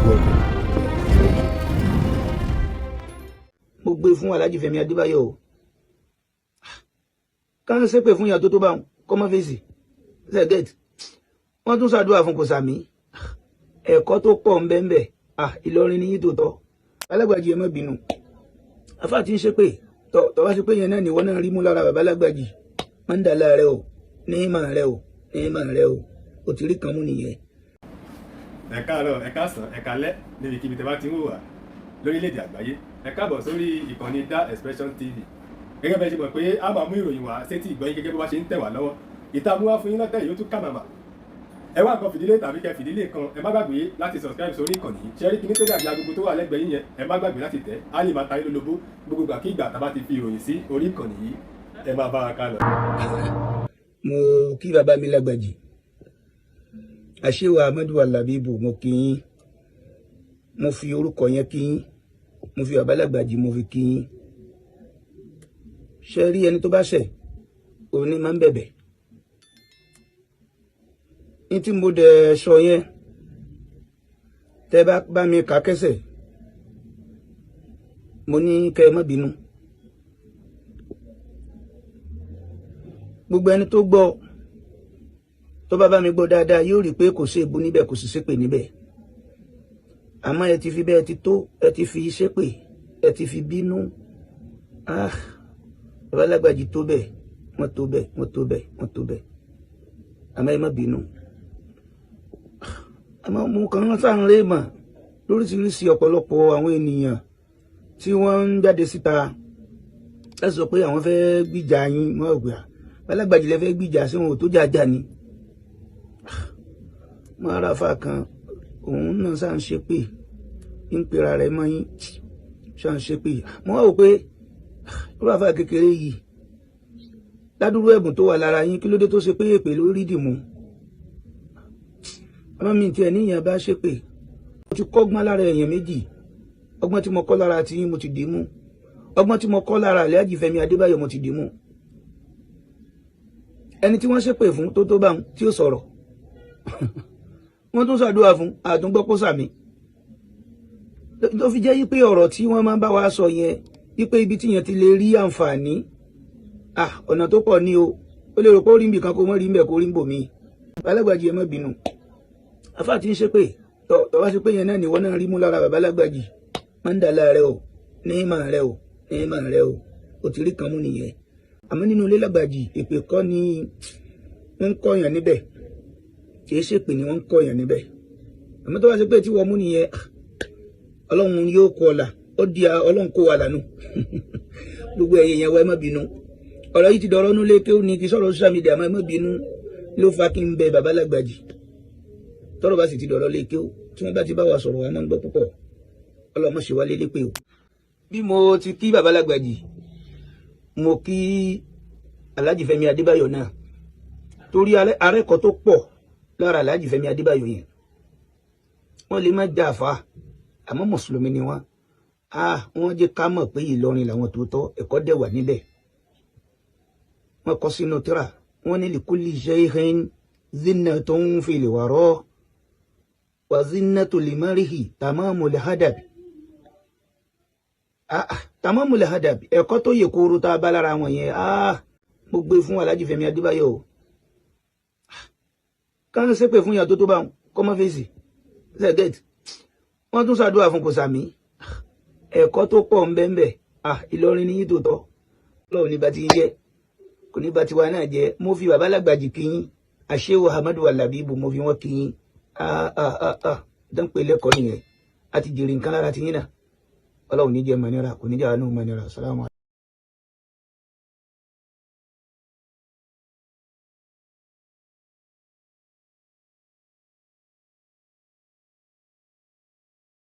Welcome. Mo gbé fún Alhaji Fẹ́mi Adébáyọ̀ o. Ká ń ṣépè fún ìyá tó tó bá wọn kọ́ mọ́ fèsì ṣẹ́gẹ́t. Wọ́n tún ṣàdúrà fún kò sàmì. Ẹ̀kọ́ tó pọ̀ ń bẹ ń bẹ. Ah, Ìlọrin ni yín tó tọ́. Alágbàjì, ẹ má bínú. Afá tí ń ṣépè tọ́ bá ṣe pé yẹn náà nìwọ náà rí mú lára bàbá Lágbàjì, máa ń dà láàrẹ o, ní ìmọ̀ rẹ o, ní ìmọ̀ rẹ o, o ti rí kan mú nìyẹn. Ẹ káàárọ̀, ẹ káàsán, ẹ káalẹ́ níbikíbi tẹ́ bá ti ń wò wá lórílẹ̀‐èdè àgbáyé. Ẹ káàbọ̀ sórí ìkànnì Dá Expression TV. Gẹ́gẹ́ bẹ́ẹ̀ ṣe mọ̀ pé a máa mú ìròyìn wá sétí ìgbọ́yìn gẹ́gẹ́ bó bá ṣe ń tẹ̀ wá lọ́wọ́. Ìta mú wá fún yín lọ́tẹ̀ yìí, ó tún kà màmá. Ẹ wá nǹkan fìdílé tàbí kẹ fìdílé kan. Ẹ má gbàgbé láti subscribe sórí ìkànnì yìí. Ṣẹ́rí kíní tó dàbí agogo tó wà lẹ́gbẹ̀ẹ́ yín yẹn? Ẹ má gbàgbé láti tẹ̀ á, lè máa ta yín lólobó gbogbo ìgbà kí ìgbà tá a bá ti fi ìròyìn sí orí ìkànnì yìí. Ẹ máa bá wa ká lọ. Mo kí bàbá mi Lágbàjì, àṣewà Ahmadu Alabibu, mo kí yín. Mo fi orúkọ yẹn kí yín. Mo fi bàbá Lágbàjì, mo fi kí yín. Ṣe rí ẹni tó bá ṣẹ̀, òun ni máa ń bẹ̀bẹ̀. Ní tí mo dẹ̀ sọ yẹn, tẹ́ bá bá mi kà kẹsẹ̀, mo ní kẹ́ ẹ má bínú. Gbogbo ẹni tó gbọ́, tó bá bá mi gbọ́ dáadáa, yóò rí i pé kò sí èbú níbẹ̀, kò sì ṣépè níbẹ̀. Àmọ́ ẹ ti fi bẹ́ẹ̀ ti tó, ẹ ti fi ṣépè, ẹ ti fi bínú. Ah, bàbá Lágbàjì tó bẹ́ẹ̀, wọ́n tó bẹ́ẹ̀, wọ́n tó bẹ́ẹ̀, wọ́n tó bẹ́ẹ̀. Àmọ́ ẹ má bínú. Àmọ́ mo kàn ń sáré mọ̀ lóríṣiríṣi ọ̀pọ̀lọpọ̀ àwọn ènìyàn tí wọ́n ń jáde síta láti sọ pé àwọn fẹ́ gbìjà yín. Mọ́ ọ̀gbà Bàbá Lágbàjì lẹ fẹ́ gbìjà sí, wọn ò tó jàjà ni. Mọ aráfa kan, òun náà ṣáà ń ṣe pé ń pera rẹ̀ mọ́ yín, ṣáà ń ṣe pé. Mo wá wò pé irú àfa kékeré yìí, ládùúrú ẹ̀bùn tó wà lára yín, kí ló dé tó ṣe pé èpè lórí dìmú? Ọmọ mi tiẹ̀ níyàn bá ṣe pé mo ti kọ́gbọ́n lára èèyàn méjì. Ọgbọ́n tí mo kọ́ lára tí mo ti dì mú, ọgbọ́n tí mo kọ́ lára Alhaji Fẹ́mi Adébáyọ̀, mo ti dì mú. Ẹni tí wọ́n ṣépè fún tó tó báwọn tí ó sọ̀rọ̀, wọ́n tún ṣàdúrà fún, àtúngbọ́ kó sàmì. Tó fi jẹ́ yí pé ọ̀rọ̀ tí wọ́n máa ń bá wa sọ yẹn, wípé ibi tí yẹn ti lè rí àǹfààní, ọ̀nà tó pọ̀ ní o. Ó lè rò pé ó rí nbìkan, kó mọ́ rí nbẹ̀, kó rí nbòmí. Alágbàjì, ẹ má bínú. Afá tí ń ṣépè tọ́ bá ṣe pé yẹn náà nìwọ náà rí mú lára bàbá Lágbàjì, máa ń dà láàrẹ o, ní ìmọ̀ rẹ o, ní ìmọ̀ rẹ o, o ti rí kan mú nìyẹn. Àmọ́ nínú ilé Lágbàjì, èpè kọ́ ni wọ́n ń kọ́yàn níbẹ̀, kì í ṣèpè ni wọ́n ń kọ́yàn níbẹ̀. Àmọ́ tó bá ṣe pé tí wọ́n mú nìyẹn, Ọlọ́run yóò kọ́ ọ̀la, ó di Ọlọ́run kó wa lànà. Gbogbo ẹ̀yìn yẹn wá, ẹ má bínú. Ọ̀rọ̀ yìí ti dọ̀rọ̀ nulẹ̀ kéwù ni, kì í sọ̀rọ̀ social media. Àmọ́ ẹ má bínú, ló fa kí n bẹ bàbá Lágbàjì. Tọ́rọ̀ bá sì ti dọ̀rọ̀ lé kéwù, tí wọ́n bá ti bá wa sọ̀rọ̀, wa máa ń gbọ́ púpọ̀. Ọlọ́mọ ṣe wá lélẹ́ pé o. Bí mo ti kí bàbá Lágbàjì, mo kí Alhaji Fẹ́mi Adébáyọ̀ náà, torí arẹ́kọ̀ọ́ tó pọ̀ lára Alhaji Fẹ́mi Adébáyọ̀ yẹn. Wọ́n lè má jà fà, àmọ́ mùsùlùmí ni wọ́n. Wọ́n jẹ́ ká mọ̀ pé Ìlọrin làwọn tó tọ́, ẹ̀kọ́ dẹ̀ wà níbẹ̀. Wọ́n kọ sínú tírà wọ́n ní likulli shay'in zinnatun fil wara wa zinnatu limarihi tamamul hadab. Tamamul hadab. Ẹ̀kọ́ tó yẹ kóró tá a bá lára wọn yẹn, mo gbé fún Alhaji Fẹ́mi Adébáyọ̀ o. Ká ń ṣépè fún ìyá tó tó bá wọn kọ́ mọ́ fèsì ṣẹ́gẹ́t. Wọ́n tún ṣàdúrà fún kò sàmì. Ẹ̀kọ́ tó pọ̀ ń bẹ ń bẹ. Ìlọrin ni yín tó tọ́. Ọlọ́run ní bá ti ń jẹ́, kò ní bá tiwa náà jẹ́. Mo fi bàbá Lágbàjì kí yín, àṣewò Ahmadu Alabibu, mo fi wọ́n kí yín. Dánpẹ́ lẹ́kọ̀ọ́ nìyẹn. A ti jèrè nǹkan lára ti yín náà. Ọlọ́run ní jẹ́ mọ́nira, kò ní jẹ́ àánú mọ́nira. Salamu.